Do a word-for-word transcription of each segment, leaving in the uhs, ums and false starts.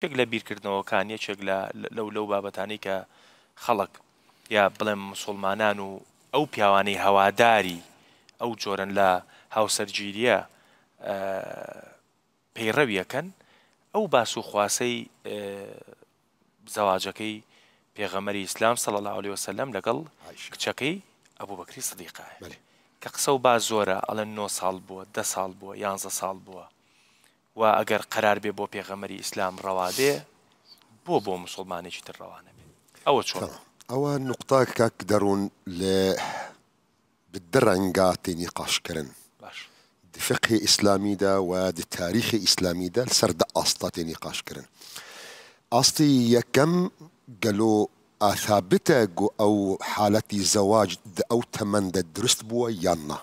یەک لە بیرکردنەوەکان، یەکێک لە، لەو، لەو بابەتانەی کە خەڵک، یا بڵێم موسڵمانان و ئەو پیاوانەی هەواداری ئەو جۆرن لە هاوسەرگیریە، ئە، پەیڕەویەکەن، ئەو باس و خواسەی، ئە، زەواجەکەی پێغەمەری ئیسلام صلی الله علیه وسلم لەگەڵ عائشە. کچەکەی ئەبوبەکری سدیقە. بەڵێ. کە قسە و باس زۆرە، ئەڵێن نۆ ساڵ بووە، دە ساڵ بووە، یانزە ساڵ بووە. و ئەگەر قەرار بێ بۆ پێغەمەری ئیسلام ڕەوا بێ، بۆ، بۆ موسڵمانێکی تر ڕەوا نەبێ؟ ئەوە چۆن؟ تەمام. ئەوە نوقتە کاک دەروون لە، بە دە ڕەنگا تێنیقاشکردن. باش. Di fiqhê îslamî de we di tarîxê îslamî de li ser du asta tênîqaş kirin. Astî yekem, gelo a thabit e ku ew haletî zewac di ew temen de dirust bûye yan na?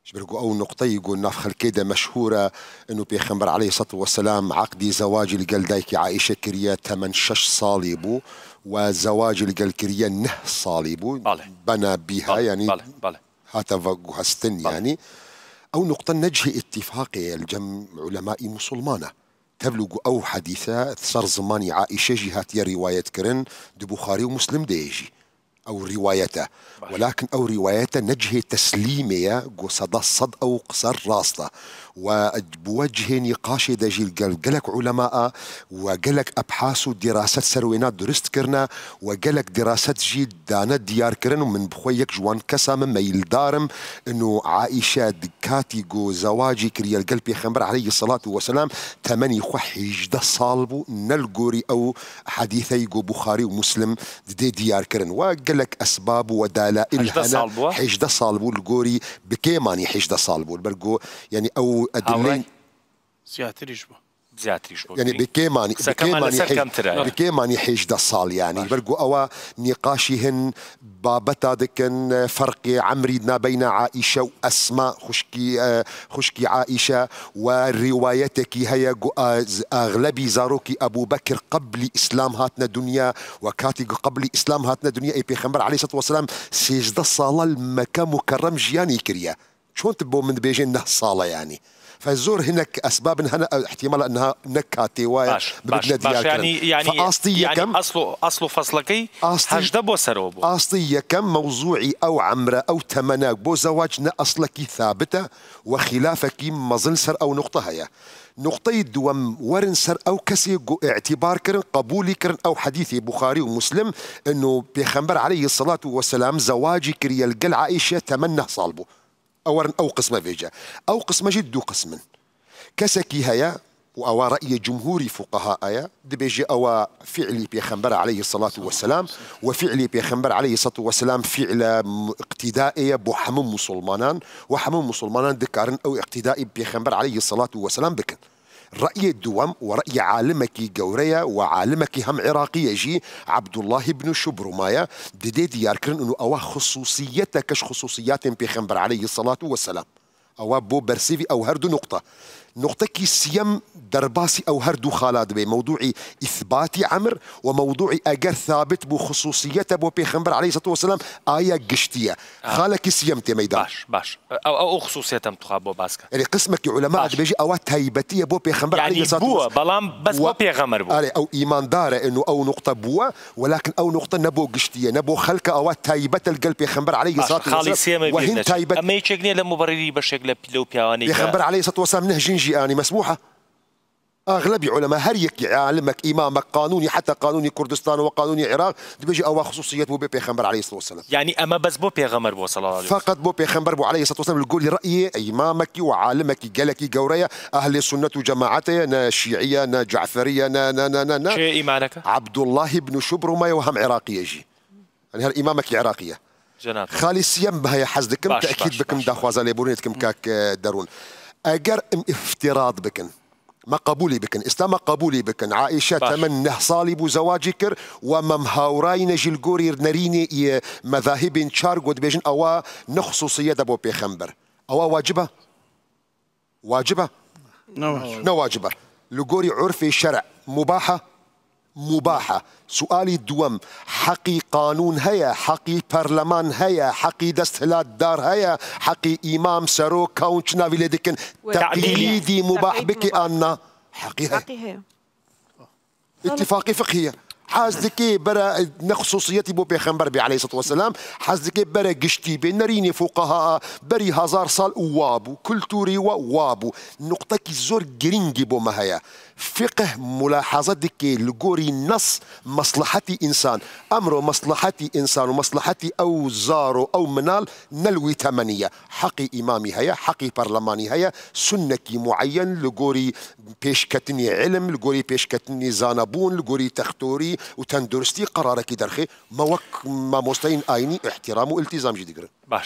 Ji ber ku ew nuqteyî ku nav xelkê de meşhûr e, inu Pêxember aleyhissalatu vesselam aqdî zewacî li gel dayikê Aîşe kiriye, temen şeş salî bû, we zewacî li gel kiriye neh salî bû. Bale. Bena bîha, Bale, yanî bale, bale. hate veguhestin, Bale. yanî. Ew nuqte ne cihê îtîfaqê ye li cem ulemayî musulman e. Tevlû ku ew hedîse ser zimanî Aîşe jî hatiye rîwayet kirin, di Buxarî û Muslim de ye jî. Ew rîwayet e. Baş. Welakin ew rîwayet e ne cihê teslîmê ye, ku seda sed ew qise rast e. We bi we cihê nîqaşê de jî gel gelek ulema a, we gelek ebhas û diraset ser wêna durist kirine, we gelek diraset jî dane diyar kirin û min bi xwe yek ji wan kesa me meyildar im, inu Aîşe di katî ku zewacî kiriye li gel Pêxember aleyhisselatu vesselam temenî xwe hêjdeh sal bû, ne li gorî ew hedîseyî ku Buxarî û Muslim didê diyar kirin. We gelek esbab û we dalail Hejde hene. sal bû? Hêjdeh sal bû li gorî bi kêmanî hêjdeh sal bû. Li ber ku, yanî ew edileyên Hawray? Ziyatiriş bû. Ziyatiriş bû. Yanî bi kêmanî, bi Qiseke me kêmanî lîser hêj-, kemtir e. bi kêmanî hêjdeh sal yanî. Baş. Li ber ku ewa nîqaşî hin babeta dikin, ferqê emrî nabeyna Aîşe û Esma, xuşkî, e, xuşkî Aîşe, we rîwayetekî heye ku a-, z-, axlebî zarokî Ebû Bekir qeblî Îslam hatine dinya, we katî ku qeblî Îslam hatine dinya, ê Pêxember aleyhisselatu vesselam sêzdeh sala li Mekke Mukerrem jiyanî kiriye. Çond bo min dibêjin neh sala yanî? Fe zor hinek esbabin hene, ew ihtimala niha ne katê wa ye, Baş, bi baş, bidine baş. diyar kirin. Yanî, yanî, Fe astî yanî yekem, aslo, aslo faslekey Astî, hejde bo sero bû. Astî yekem mewzûî ew emre, ew temene bo zewac ne aslekî thabit e we xîlafekî mezin ser ew nuqte heye. Nuqteyê duwem werin ser ew kesê ku îtîbar kirin, qebûlî kirin ew hedîsê Buxarî û Muslim, inu Pêxember aleyhisselatu vesselam zewacî kiriye li gel Aîşe temen neh sal bû. Ew werin ew qisme vêce. Ew qisme jî du qism in. Kesekî heye û ewa reyê cumhûrî fuqeha ye, dibêje ewa fiilî Pêxember aleyhisselatu vesselam we fiilî Pêxember aleyhisselatu vesselam fiile m-, iqtîdaê ye bo hemû musulmanan we hemû musulmanan dikarin ew iqtîdaê Pêxember aleyhisselatu vesselam bikin. Reyê duwem û reyê alimekî gewre ye û alimekî hem Iraqî ye jî, Abdullah ibn Şubruma ye, didê diyar kirin û ewa xusûsiyeteke ji xusûsiyatên Pêxember aleyhisselatu vesselam. Ewa bo bersivî ew her du nuqta. Nuqtekî siyem derbasî ew her du xala dibe. Mewdûî îthbatî emr û mewdûî eger thabit bû xusûsiyete bo Pêxember aleyhisselatu vesselam, aya giştî ye. Ha. Xalekî siyem tê meydan. Baş, baş. Ew, ew, ew xusûsiyet em tuxa bo baske. Yanî qismekî ulema Baş. dibêjî ewa taybetî ye bo Pêxember Yanî aleyhisselatu bû, vesselam. belam bes bo Wa-, pêxember bû. Erê, ew îmandar e, inu ew nuqte bû, welakin ew nuqte ne bo giştî ye, ne bo xelke ewa taybet e li gel Pêxember aleyhisselatu Baş, xalî vesselam. siyemê We bîr hin neçe. taybet Em yekek niye le muberrî beşek le, le piyawanê ke. Pêxember aleyhisselatu vesselam neh jin jî anî mesmûh e. Axlebî ulema, her yekî alimek, îmamek, qanûnî, heta qanûnî Kurdistan û qanûnî Iraq, dibêje ewa xusûsiyet bû bê Pêxember aleyhisselatu vesselam. Yanî eme bes bo pêxember bû sallallahu aleyhi ve sellem. Feqet bo Pêxember bû aleyhisselatu vesselam, li gorî reyê îmamekî û alimekî gelekî gewre ye, ehlê sunnet û cemaetê ye, ne şîî ye, ne Caferî ye, ne, ne, ne, ne, ne. Çi îmaneke? Abdullah ibn Şubruma ye û hem Iraqî ye jî. Yanî her îmamekî Iraqî ye. Cenab. Xalî siyem heye hez dikim, Baş, tekîd baş, bikim, baş, baş. daxwaza lêborînê dikim kak, e, Derûn. Eger em îftirad bikin, me qebûlî bikin, îsta me qebûlî bikin, Aîşe Baş. temen neh salî bû zewacî kir, we mem hawrayîne jî li gorî nerînê yê mezahibên çar ku dibêjin ewa ne xusûsiyet e bo pêxember. Ewa wacib e? Wacib e? Ne wacib. Ne wacib e. Li gorî urfê şer'ê mubah e? Mubah e. Sualî duwem, heqî qanûn heye, heqî perleman heye, heqî desthilatdar heye, heqî îmam, serok, kawn çi navî lê dikin, Wê teqlîdî teqlîdî mubah teqlîdî bike mubah. an na? Heqî heye. Heqî heye. Îtîfaqî fiqhî ye. Hez dike bere ne xusûsiyetî bo pêxember bê aleyhissalatu vesselam, hez dike bere giştî bê, nerînê fuqaha berî hezar sal û wa bû, kulturî we wa bû. Nuqtekî zor girîngî bo me heye. Fiqh mulahaza dike li gorî nas, maslahatî însan. Emro maslahatî însan û maslahatî ew zaro, ew minal ne li wî temenî ye. Heqî îmamî heye, heqî perlemanî heye, sunnekî mueyen li gorî pêşketinî ilim, li gorî pêşketinî zanebûn, li gorî textorî û tenduristî qerarekî derxê. Me wek mamosteyên ayînî îhtîram û îltîzam jî digirin. Baş,